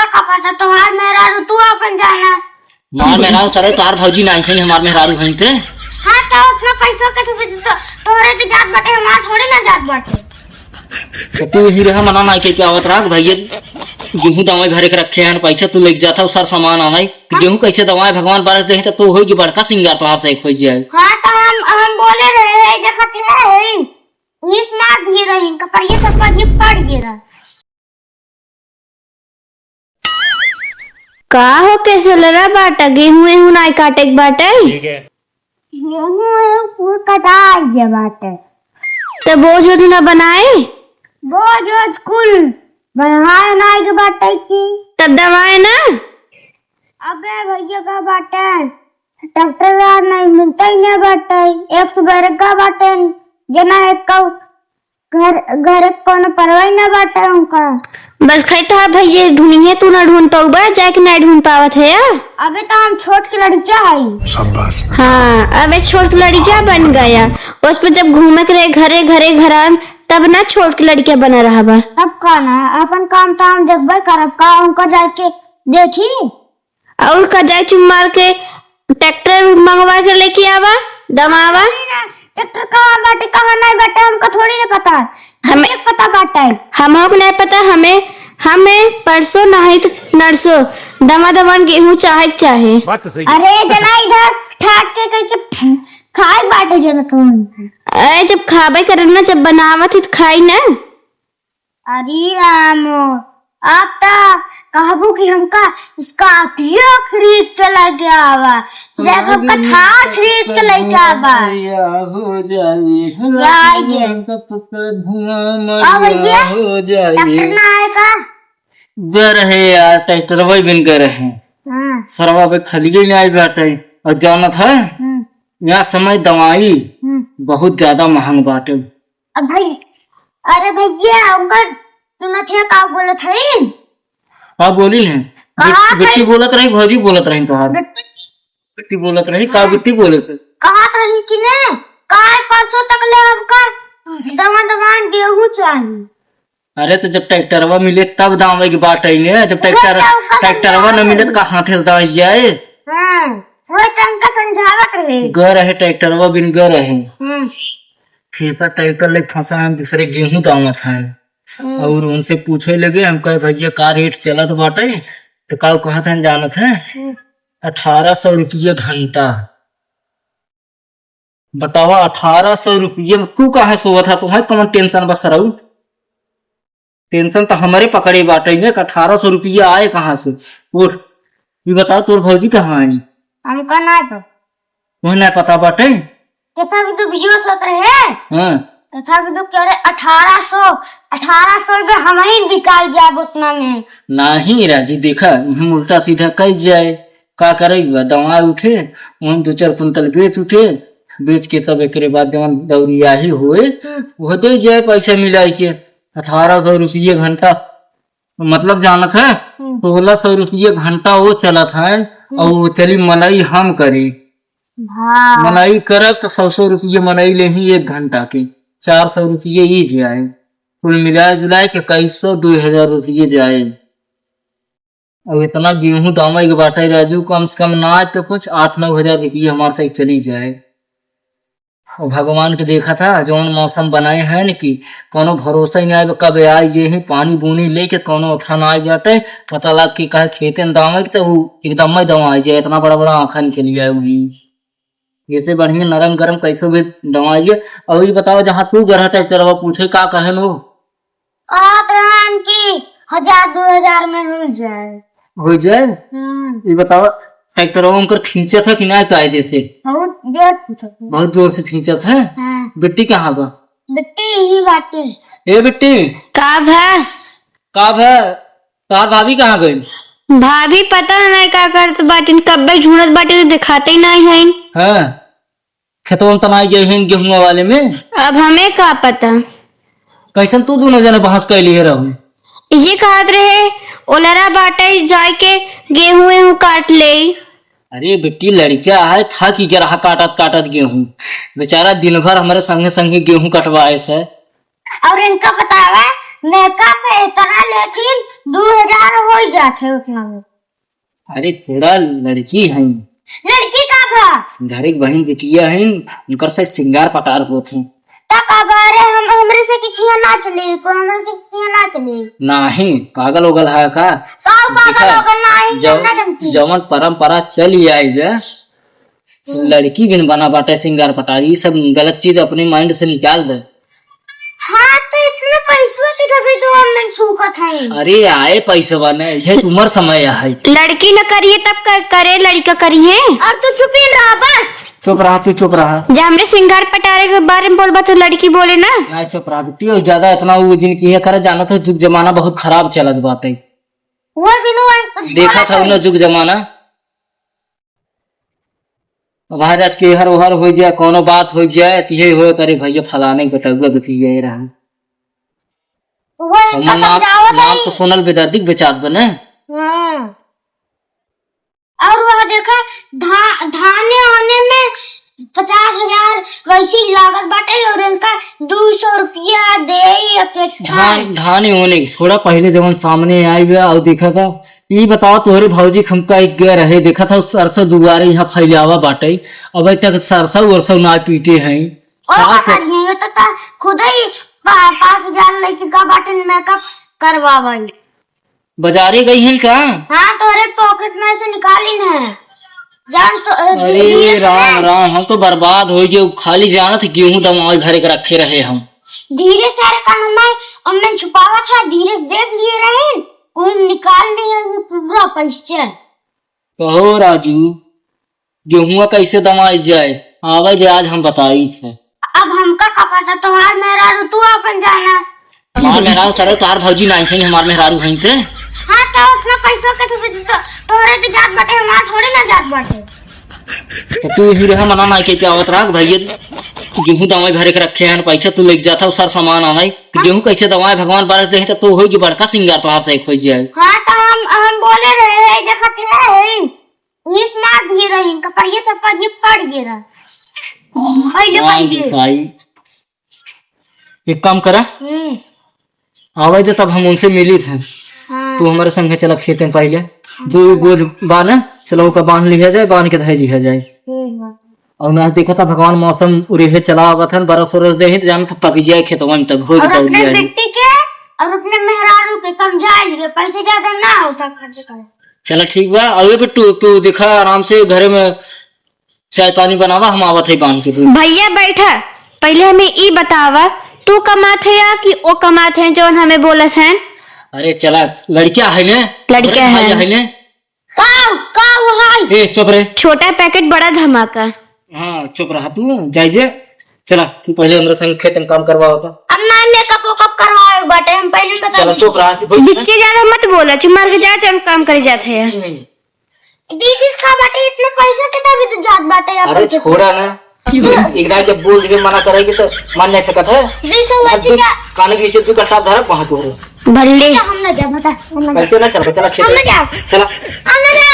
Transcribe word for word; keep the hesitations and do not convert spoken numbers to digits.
का पता, तोहार मेहरारू तू अपन जाना। हमार मेहरारू सरे, तोहार भौजी नाहीं है, हमार मेहरारू है ते। हाँ, तो उतना पैसों के तू, तो, तोहरे तो जात बाटे, हमार थोड़ी ना जात बाटे। तो तू ही रहा, मना ना के आवत रहा, भैया गेहूं दवाई भरे के रखे हैं, पैसा तू लेके जाता, सर सामान आना है। तो गेहूं कैसे दवाई भगवान बरस दे, तो तू होई कि बड़का सिंगार तोहार से एक हो जाए। हाँ, तो हम, हम बोले रहे, ये देखत है, इस मार दिए रहे, इनका पर ये सब पर ये पड़ गया रहा। का हो के सोलरा बाटा, गेहूं एहूं नाई काटे के बाटे? ठीक है। गेहूं एहूं कुल कटाई जे बाटे। त बोझ ओझ ना बनाए? बोझ ओझ कुल बनाए नाई के बाटे की। तब दवाए ना? अबे भैया का बाटे, ट्रैक्टर वाला नहीं मिलता ही ना बाटे, एक सुबह का बाटे, जना एक का घर, घर के कोनो परवाही ना बाटे उनका। बस खाई तोहार भैया ढूंढिए, तू ना ढूंढ पाउबा, जाके ना ढूंढ पावत है यार। अबे तो हम छोट के लड़किया हई। शाबाश बेटा। हाँ, अबे छोट लड़किया बन गया। उस पे जब घूमे के रहे घरे घरे घरान, तब ना छोट के लड़किया बना रहा बा। तब का ना, अपन काम तो हम देखबे करब, का उनका जाके देखी। और का जाए चुप मार के ट्रैक्टर मंगवा के लेके आवा, दमावा। ट्रैक्टर कहाँ बाटे, कहाँ नहीं बाटे, हमका थोड़ी ना पता। हमें हमें पता बाटे। हमहू के नहीं पता, हमें, हमें परसों नहीं तो नरसों दमा दमान गेहूं चाहे के चाहे। बात तो सही है। अरे जना इधर ठाट के कह के खाए बाटे जना तुम। अरे जब खाबे करब ना, जब बनावत ही तो खाई ना। अरे राम, आप त कहबू कि हमका Scorpio खरीद के लेके आवा, जब हमका Thar खरीद के लेके आवा। हो जाई, या ये। धुआं आ भैया, हो जाई। ट्रैक्टर ना आए का? गर है यार, ट्रैक्टर वही बिन गर है। हाँ। सरवा पे खलिए नहीं आई बाटे। और जानत है, हम्म। यहाँ समय दवाई हम्म। बहुत ज्यादा महंग बाटे। अब भाई, अरे भैया, उनका सुनत है का बोलत है? का बोली है? कहा बिट-, बिट्टी है? बोलत रही, भौजी बोलत रही तोहार। बिट-, बिट्टी बोलत रही, का हाँ। बिट्टी बोलत रही? कहत रही कि ने, काल परसों तक ले हमका दमा दमा गेहूं चाहिए। अरे तो जब ट्रैक्टरवा मिले तब दावे के बात आई ने, जब वो ट्रैक्टर, तो उनका ट्रैक्टरवा न समझावत मिले तो रहे। का हाथे से दावे जाए? हाँ, वो तो उनका समझावत रहे। गर है ट्रैक्टरवा बिन गर है। हम्म। खेसा ट्रैक्टर ले फंसा है, दूसरे गेहूं दावत है। हम्म। और उनसे पूछे लगे, हम कहे, "भैया, का रेट चलत बाटे?" तो का कहत हैं, जानत हैं? हम्म। अठारह सौ रुपये घंटा। बतावा, अठारह सौ रुपये में तू काहे सोवत है? तोहे कौन टेंशन बा सरऊ? टेंशन तो हमरे पकड़े बाटे ने, कि अठारह सौ रुपया आए कहाँ से? उठ, ये बताओ, तोर भौजी कहाँ है? हमका ना तो। वह ना पता बाटे? कैसा भी तो बिजुआ सोत रहे? हाँ। कैसा भी तो कह रहे, अठारह सौ, अठारह सौ रुपये हम ही बिकाई जाए उतना में। नहीं राजू, देखा, हम उल्टा सीधा कह जाए, का करे, हुआ दवा उठे, वहाँ दो चार कुंटल बेच उठे, बेच के तब एकरे बाद जवन दौरिया ही होए, हम्म। वो दे जाए पैसा मिलाई के। अठारह सौ रुपये घंटा, मतलब जानत है, हम्म। सोलह सौ रुपये घंटा वो चलत है, हम्म। और वो चली मनई हम करी। हाँ। मनई करब तो सौ सौ रुपये मनई ले ही एक घंटा के, चार सौ रुपये ई जाए, कुल मिला जुला के इक्कीस सौ, दो हजार रुपये जाए। अब इतना गेहूं दामे के बाटे राजू, कम से कम ना तो कुछ आठ नौ हजार रुपये हमारे से चली जाए। और भगवान के देखा था, जौन मौसम बनाए हैं न कि कोनो भरोसा ही नहीं आए, कब आई ये ही पानी बूनी लेके कोनो अथा ना आई बाटे। पता लग के कहे खेते में दामे के तो ऊ एकदम में दवा आई जाए, इतना बड़ा बड़ा आँखा निकल गया वही। जैसे बढ़िया नरम गरम कैसे भी दवा आई है। और ये बताओ, जहाँ तू गढ़ा ट्रैक्टरवा पूछे, का कहे नो? कहत रहन कि हजार दो हजार में हो जाए। हो जाए? हम्म। ये बताओ, ट्रैक्टरवा उनकर खींचत है कि ना कायदे से? बहुत जोर से खींचत है। बहुत जोर से खींचत है? हाँ। बिट्टी कहाँ बा? बिट्टी ही बाटे। ए बिट्टी। का भा? का भा? तोहार भाभी कहाँ गई? भाभी पता नहीं का करत बाटिन, कब्बे झूणत बाटिन तो दिखाते ही नहीं है। हाँ। खेतवा में तना गए हैं गेहुआ वाले में। अब हमें का पता। कैसन तू दोनों जने बहस कैली है रहू? ये कहत रहे, ओलरा बाटे जाए के गेहूं वेहूं काट ले। अरे बेटी, लड़किया है, थक ही गया रहा काटत काटत गेहूं। बेचारा दिन भर हमारे संगे संगे गेहूं कटवाए से। और इनका बतावा, मेकअप इतना लेकिन दो हजार होइ जात है उतना में। अरे थोड़ा लड़की हैं। लड़की का बा? घर एक बहिन बिटिया हैं, उनकर से सिंगार पटार होत हैं। त का बा रे, हम, हमरे से कि किया ना चले, को हमरे से किया ना चले। नाहीं, पागल ओगल है का? का पागल देखा, ओगल नाहीं, जौ-, हम ना जानती। जौन परंपरा चली आई बे, हम्म। लड़की बिन बना बाटे सिंगार पटार, ई सब गलत चीज अपने mind से निकाल दे। हाँ, तो इसमें पैसवा के तभी तो हम नहीं सूखत है। अरे आए पैसवा ने, ये उमर समय है। लड़की न करिए तब क-, करे लड़का करिए। अब तो चुप ही रहा बस। चुप रहा, तू चुप रहा। जब हमरे सिंगार पटारे के बारे में बोलबा तो लड़की बोले ना। ना चुप रहा बिट्टी, और ज्यादा इतना वो जिन की है करे, जाना तो जुग जमाना बहुत खराब चलत बाटे। वो भी नु देखा था उन्हें जुग जमाना। अब हर आज के हर ओहर होइ जाए, कौनो बात होइ जाए, त इहे होत, "अरे भैया फलाने के तगुआ बिटिया रहा।" वो हमर इनका नाम, समझावत नाम है। तो सोनल बेदर्दी के बेचात बने। हाँ। और वह देखा, धा-, धाने होने में पचास हजार वैसे ही लागत बाटे और इनका दो सौ रुपया दे एक एक धान, धाने होने की छोड़ा, पहले जवन सामने आई बा और देखा था, ई बताओ तोहरे भौजी खमका एक गए रहे, देखा था सरसों दुआरे यहाँ फैलावा बाटे, अबे तक सरसों वरसों ना पीटे हैं। और का पता कर- नहीं, ये तो ता-, खुद ही पा-, पाँच हजार लेके का बाटे मेकअप करवावल। बाजारे गई हैं का? हाँ, तोहरे पॉकेट में से निकाली न। जान तो, अ, अरे धीरे से राम, ना। राम, हम तो बर्बाद होइ गए। खाली जानत गेहूं दवाई भरे के रखे रहे हम। धीरे से, अरे कान में, ओमे छुपावा था, धीरे से देख लिए रहे, ओमे निकाल लिए पूरा पैसे। कहो राजू, गेहुआ कैसे दवाई जाए? आवे दे, आज हम बताई थे। अब हमका का पता, तोहार मेहरारू तू आपन जाना। हमार मेहरारू सरे, तोहार भौजी नाहीं है, हमार मेहरारू हैं ते। हाँ, तो उतना पैसा के तो, तो, तोहरे तो जात बाटे, हमार थोड़े ना जात बाटे। तो तू ही रहे, मना ना के क्या आवत रहा, भैया गेहूं दवाई भरे के रखे हैं, पैसा तू लेके जाता, सर सामान आना है। तो गेहूं कैसे दवाई, भगवान बरस दे, तो तू होई कि बड़का सिंगार तोहार से एक हो जाए। हाँ, तो हम, हम बोले रहे, ये देखत रहे, मिस मार दिए रही, इनका पहिले सब का ये पड़ गए रहा। पहिले हाँ पड़ गए। दिखाई। एक काम करा, हम्म। आवे दे, तब हम उनसे मिली थे। हाँ। तू हमारे संगे चला खेते में पहिले। दो बोझ बाने, चला ओका बांध लिया जाए, बांध के धर लिया जाए। ठीक बा। और ना देखा था भगवान मौसम उरेहे चला आवत हन, बरस उरस दे ही, जान तो पक जाए खेतवन तक, हो और जाए अपने जाए। बेटी के और अपने मेहरारू के समझा लिए, पैसे ज्यादा ना होता खर्च करे। चला ठीक बा। अबे बिट्टू, तू देखा आराम से घरे में चाय पानी बनावा, हम आवत है बांध के दूध। भैया बैठा, पहिले हमें ई बतावा, तू कमात है या कि ओ कमात है जौन हमें बोलत हैं? अरे चला, लड़किया है ने? लड़किया अरे भाई है। है ने? का, का वो है? ए, चुप रे। छोटा पैकेट बड़ा धमाका। हाँ, चुप रहा तू, जाई दे। चला, तू पहिले हमरा संग खेत में काम करवावा था। अब ना मेकअप वेकअप करवावे बाटे, हम पहिले बता चला, दी। चुप रहा, तू बैठ। बिच्चे ज्यादा मत बोला, चुप मार के जा, चल काम करे जात है। नहीं। दीदी का बाटे इतने पैसे के तभी तो जात बाटे अपन अरे से। छोड़ा ना। एक दाई जब बोल दिए मना करे कि तो मान नहीं सकत है। दीदी से वैसे दू, जा। कान के नीचे दू कट्टा धरब वहाँ तोरे। भल्ले। हम ना जा, बता, हम ना जा। कैसे ना चल, चला खेत हम ना में। जाओ। चला। हम ना जाओ।